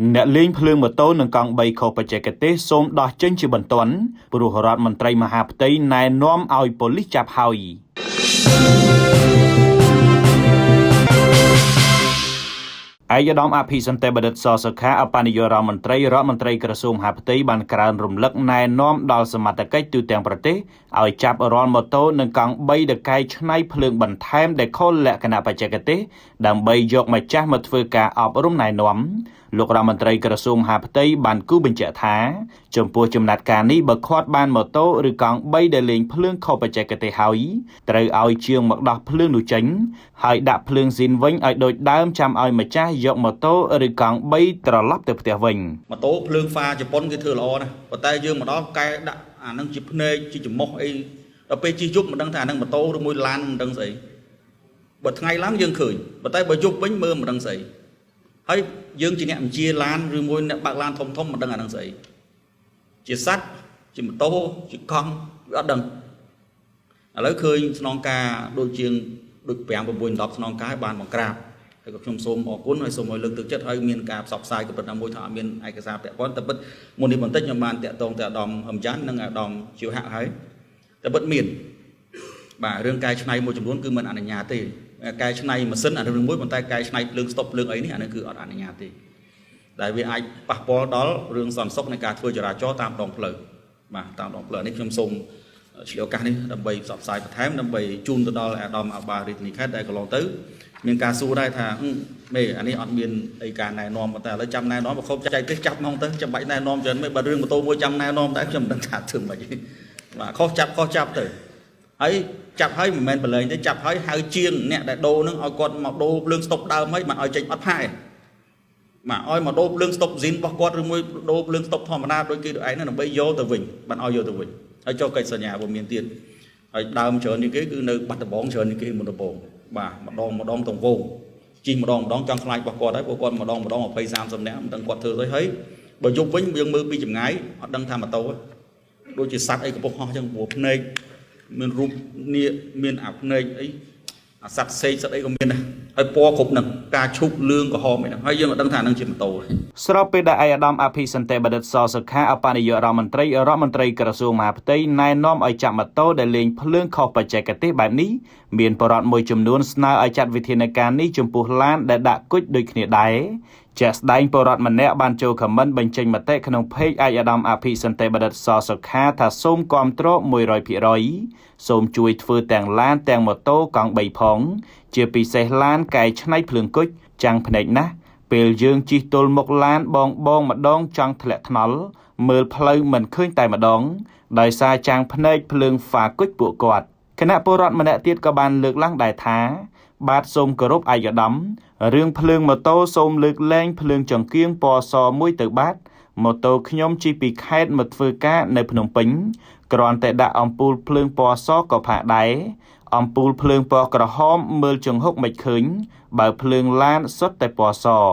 អ្នកលេងភ្លើងម៉ូតូនិងកង់3ខុសបច្ចេកទេសសូមដោះចេញជាបន្ទាន់ព្រោះរដ្ឋមន្ត្រីមហាផ្ទៃណែនាំឲ្យប៉ូលីសចាប់ហើយឯកឧត្តមអភិសន្តិបណ្ឌិតសសុខាអបនាយករដ្ឋមន្ត្រីរដ្ឋមន្ត្រីក្រសួងមហាផ្ទៃបានក្រើនរំលឹកណែនាំដល់សមត្ថកិច្ចទូទាំងប្រទេសឲ្យចាប់រាល់ម៉ូតូនិងកង់3ដែលកែច្នៃភ្លើងបន្ថែមដែលខុសលក្ខណៈបច្ចេកទេសដើម្បីយកម្ចាស់មកធ្វើការអប់រំណែនាំលោករដ្ឋមន្ត្រីក្រសួងមហាផ្ទៃបានគូបញ្ជាក់ថាចំពោះចំណាត់ការនេះបើខាត់បានម៉ូតូឬកង់3ដែលលេងភ្លើងខុសបច្ចេកទេសហើយត្រូវឲ្យជាងមកដោះភ្លើងនោះចេញហើយដាក់ភ្លើងស៊ីនវិញឲ្យដូចដើមចាំឲ្យម្ចាស់យកម៉ូតូឬកង់3ត្រឡប់ទៅផ្ទះវិញ ម៉ូតូភ្លើងហ្វាជប៉ុនគេធ្វើល្អណាស់ប៉ុន្តែយើងមកដល់កែដាក់អានឹងជាភ្នែកជាច្រមុះអីដល់ពេលជិះយប់មិនដឹងថាអានឹងម៉ូតូឬមួយឡានមិនដឹងស្អីបើថ្ងៃឡើងយើងឃើញប៉ុន្តែបើយប់វិញមើលមិនដឹងស្អីហើយយើងជាអ្នកបញ្ជាឡានឬមួយអ្នកបើកឡានធំធំមិនដឹងអានឹងស្អីជាសត្វជាម៉ូតូជាកង់វាអត់ដឹងឥឡូវឃើញស្នងការដូចជាងដូច5 6 10ស្នងការបានបង្ក្រាបហើយក៏ខ្ញុំសូមអរគុណហើយសូមឲ្យលើកទឹកចិត្តហើយមានការផ្សព្វផ្សាយក៏ប៉ុន្តែមួយថាអត់មានឯកសារពាក់ព័ន្ធតែពិតមុននេះបន្តិចខ្ញុំបានតាក់ទងទៅអាដាមហឹមចាន់និងអាដាមជាវហៈហើយតែពិតមានបាទរឿងកែច្នៃមួយចំនួនគឺមិនអនុញ្ញាតទេកែច្នៃម៉ាស៊ីនអារឿងមួយប៉ុន្តែកែច្នៃភ្លើងស្តុបភ្លើងអីនេះអានេះគឺអត់អនុញ្ញាតទេដែលវាអាចប៉ះពាល់ដល់រឿងសន្តិសុខនៃការធ្វើចរាចរណ៍តាមដងផ្លូវបាទតាមដងផ្លូវនេះខ្ញុំសូមឆ្លៀតឱកាសនេះដើម្បីផ្សព្វផ្សាយបន្ថែមដើម្បីជូនទៅដល់អាដាមអាបារាជធានីខេត្តដែលកន្លងទៅមានការសួរដែរថាមេអានេះអត់មានអីការណែនាំប៉ុន្តែឥឡូវចាំណែនាំបើខុសចែកទេសចាប់ហ្មងទៅចាំបាច់ណែនាំច្រើនមេបើរឿងម៉ូតូមួយចាំណែនាំតែខ្ញុំមិនដឹងថាធ្វើម៉េចបាទខុសចាប់ខុសចាប់ទៅហើយចាប់ហើយមិនមែនប្រឡែងទេចាប់ហើយហៅជាងអ្នកដែលដូរនឹងឲ្យគាត់មកដូរភ្លើងស្តុបដើមហើយមិនឲ្យចេញអត់ផាយបាទឲ្យមកដូរភ្លើងស្តុបស៊ីនរបស់គាត់ឬមួយដូរភ្លើងស្តុបធម្មតាដូចគេដូចឯងហ្នឹងដើម្បីយកទៅវិញបានឲ្យយកទៅវិញហើយចុះកិច្ចសញ្ញាពុំមានទៀតហើយដើមច្រើនជាងគេគឺនៅបាត់ដំបងច្រើនជាងគេមុនដំបងបាទម្ដងម្ដងទាំងវងជិះម្ដងម្ដងចង់ខ្លាចរបស់គាត់ហើយព្រោះគាត់ម្ដងម្ដង20 30នាក់មិនដឹងគាត់ធ្វើស្អីហើយបើយប់វិញយើងមើលពីចម្ងាយអត់ដឹងថាម៉ូតូដូចជាសត្វអីកំពុងហោះចឹងព្រោះភ្នែកមានរូបនាគមានអាភ្នែកអីអាសត្វសេកសត្វអីក៏មានដែរហើយពណ៌គ្រប់នឹងការឈូកលឿងក្រហមអីហ្នឹងហើយយើងអត់ដឹងថាហ្នឹងជាម៉ូតូ ស្របពេលដែលឯកឧត្តមអភិសន្តិបណ្ឌិតសសុខាអបនាយករដ្ឋមន្ត្រីរដ្ឋមន្ត្រីក្រសួងមហាផ្ទៃណែនាំឲ្យចាប់ម៉ូតូដែលលេងភ្លើងខុសបច្ចេកទេសបែបនេះមានបរិវត្តមួយចំនួនស្នើឲ្យចាត់វិធានការនេះចំពោះឡានដែលដាក់គុជដូចគ្នាដែរជាក់ស្ដែងបរិវត្តម្នាក់បានចូលខមមិនបញ្ចេញមតិក្នុងផេកឯកឧត្តមអភិសន្តិបណ្ឌិតសសុខាថាសូមគាំទ្រ100%សូមជួយធ្វើទាំងឡានទាំងម៉ូតូកង់3ផង ជាពិសេសឡានកែច្នៃភ្លើងគុជចាំងភ្នែកណាស់ពេលយើងជិះទល់មុខឡានបងបងម្ដងចង់ធ្លាក់ថ្នល់មើលផ្លូវមិនឃើញតែម្ដងដោយសារចាំងភ្នែកភ្លើងហ្វាគុជពួកគាត់គណៈពលរដ្ឋម្នាក់ទៀតក៏បានលើកឡើងដែរថាបាទសូមគោរពឯកឧត្តមរឿងភ្លើងម៉ូតូសូមលើកលែងភ្លើងចង្គៀងពណ៌សមួយទៅបាទម៉ូតូខ្ញុំជិះពីខេត្តមកធ្វើការនៅភ្នំពេញគ្រាន់តែដាក់អំពូលភ្លើងពណ៌សក៏ផាកដែរអំពូលភ្លើងពណ៌ក្រហមមើលចង្ហុកមិនឃើញបើភ្លើងឡានសុទ្ធតែពណ៌ស។